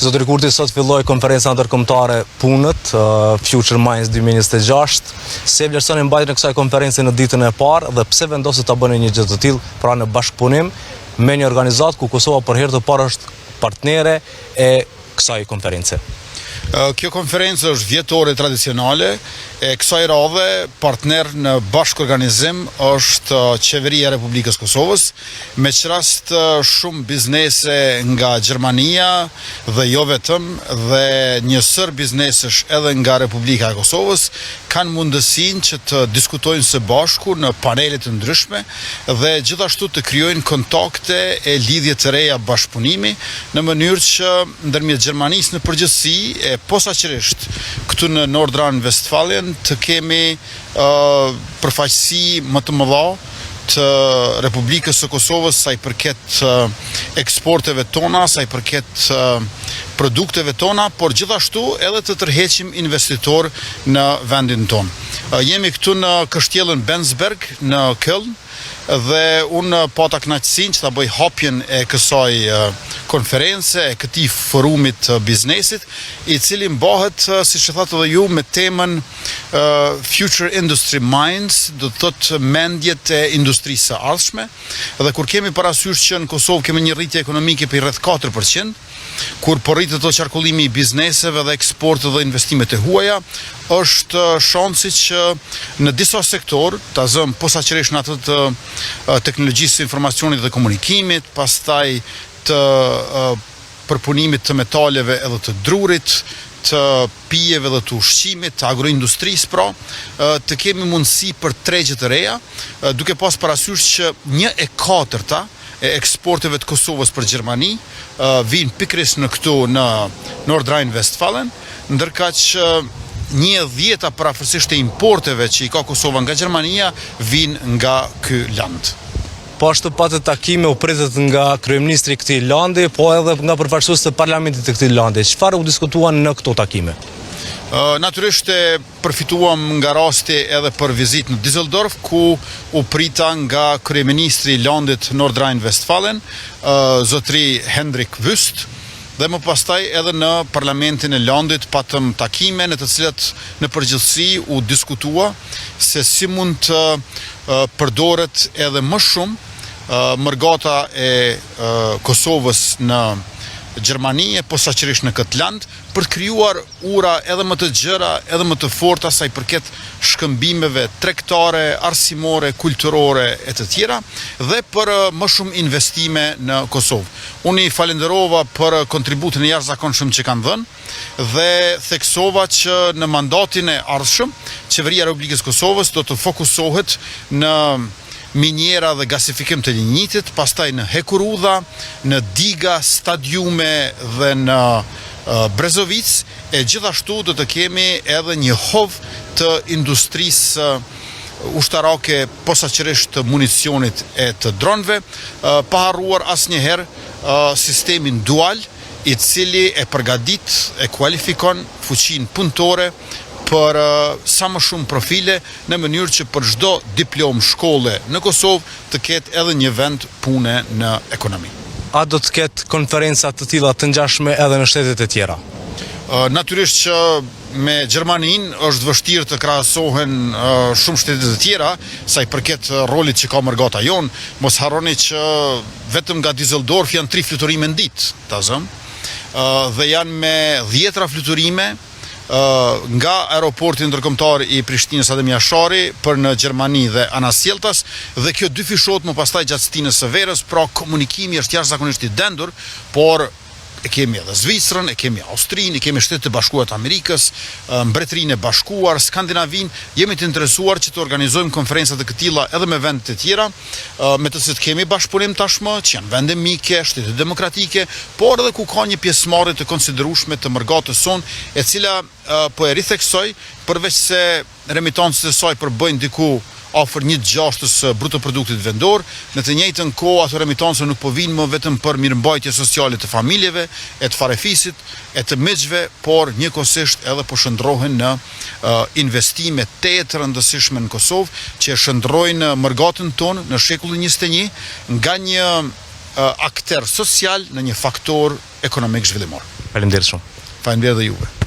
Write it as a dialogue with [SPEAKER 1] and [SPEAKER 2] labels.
[SPEAKER 1] Zotëri Kurti sot filloi konferenca ndërkombëtare Punët, Future Minds 2026. Si e vlerësoni mbajtjen e kësaj konference në ditën e parë dhe pse vendosët ta bëni një gjë të tillë, pra në bashkëpunim me një organizatë ku Kosova për herë të parë është partnere e kësaj konference?
[SPEAKER 2] Kjo konferencë është vjetore tradicionale, e kësaj radhe partner në bashkëorganizim është Qeveria e Republikës Kosovës, me ç'rast shumë biznese nga Gjermania dhe jo vetëm dhe një sërë biznesesh edhe nga Republika e Kosovës kanë mundësinë që të diskutojnë së bashku në panele të ndryshme dhe gjithashtu të krijojnë kontakte e lidhje të reja bashkëpunimi në mënyrë që ndërmjet Gjermanisë në përgjithësi e posaçërisht këtu në Nordrhein-Westfalen të kemi përfaqësi më të mëdha të Republikës së Kosovës sa i përket eksporteve tona, sa i përket produkteve tona, por gjithashtu edhe të tërheqim investitorë në vendin tonë. Jemi këtu në kështjellën Bensberg në Köln dhe unë pata kënaqësinë që ta bëj hapjen e kësaj konference, e këtij forumi të biznesit, i cili mbahet, siç e thatë edhe ju, me temën Future Industry Minds, do të thotë mendjet e industrisë së ardhshme. Dhe kur kemi parasysh që në Kosovë kemi një rritje ekonomike prej rreth 4%, kur po rritet edhe qarkullimi i bizneseve dhe eksportet dhe investimet e huaja, është shansi që në disa sektorë, ta zëmë posaçërisht në atë të teknologjisë së informacionit dhe komunikimit, pastaj të përpunimit të metaleve edhe të drurit, të pijeve dhe të ushqimit, të agroindustrisë pra, të kemi mundësi për tregje të reja, duke pas parasysh që një e katërta e eksporteve të Kosovës për Gjermani vijnë pikërisht në këtu në Nordrhein-Westfalen, ndërkaq një e dhjeta përafërsisht e importeve që i ka Kosova nga Gjermania vijnë nga ky land.
[SPEAKER 1] Po ashtu patët takime u pritët nga kryeministri i këtij landi, po edhe nga përfaqësues të parlamentit të këtij landi. Çfarë u diskutua në këto takime?
[SPEAKER 2] Natyrisht e përfituam nga rasti edhe për vizitë në Düsseldorf, ku u prita nga kryeministri i landit Nordrhein-Westfalen, zotëri Hendrik Wüst, dhe më pastaj edhe në parlamentin e landit patëm takime në të cilat në përgjithësi u diskutua se si mund të përdoret edhe më shumë mërgata e Kosovës në Gjermani e posaçërisht në këtë land për të krijuar ura edhe më të gjera, edhe më të forta sa i përket shkëmbimeve tregtare, arsimore, kulturore e të tjera dhe për më shumë investime në Kosovë. Unë i falënderova për kontributin e jashtëzakonshëm që kanë dhënë dhe theksova që në mandatin e ardhshëm Qeveria e Republikës së Kosovës do të fokusohet në miniera dhe gasifikim të linjitit, pastaj në hekurudha, në diga, stadiume dhe në Brezovicë, e gjithashtu do të kemi edhe një hov të industrisë ushtarake posaçërisht të municionit e të dronëve, pa harruar asnjëherë sistemin dual, i cili e përgatit, e kualifikon fuqinë punëtore për sa më shumë profile në mënyrë që për çdo diplomë shkolle në Kosovë të ketë edhe një vend pune në
[SPEAKER 1] ekonomi. A do të ketë konferenca të tilla të ngjashme edhe në shtetet e tjera?
[SPEAKER 2] Natyrisht që me Gjermaninë është vështirë të krahasohen shumë shtete të tjera sa i përket rolit që ka mërgata jonë. Mos harroni që vetëm nga Düsseldorf janë tri fluturime në ditë, ta zëmë, dhe janë me dhjetra fluturime nga aeroporti ndërkombëtar i Prishtinës Adem Jashari për në Gjermani dhe anasjelltas dhe kjo dyfishohet më pastaj gjatë stinës së verës, pra komunikimi është jashtëzakonisht i dendur, por e kemi edhe Zvicrën, e kemi Austrinë, e kemi Shtetet e Bashkuara të Amerikës, Mbretërinë e Bashkuar, Skandinavinë, jemi të interesuar që të organizojmë konferenca të këtilla edhe me vendet e tjera, me të cilët kemi bashkëpunim tashmë, që janë vende mike, shtete demokratike, por edhe ku ka një pjesëmarrje të konsiderueshme të mërgatës sonë, e cila po e ritheksoj, përveç se remitancat e saj përbëjnë diku afër një të gjashtës së bruto produktit vendor, në të njëjtën kohë ato remitanca nuk po vijnë më vetëm për mirëmbajtje sociale të familjeve e të farefisit e të miqve, por njëkohësisht edhe po shndërrohen në investime tejet të rëndësishme në Kosovë, që e shndërrojnë mërgatën tonë në shekullin 21 nga një akter social në një faktor ekonomik zhvillimor.
[SPEAKER 1] Faleminderit shumë.
[SPEAKER 2] Faleminderit dhe juve.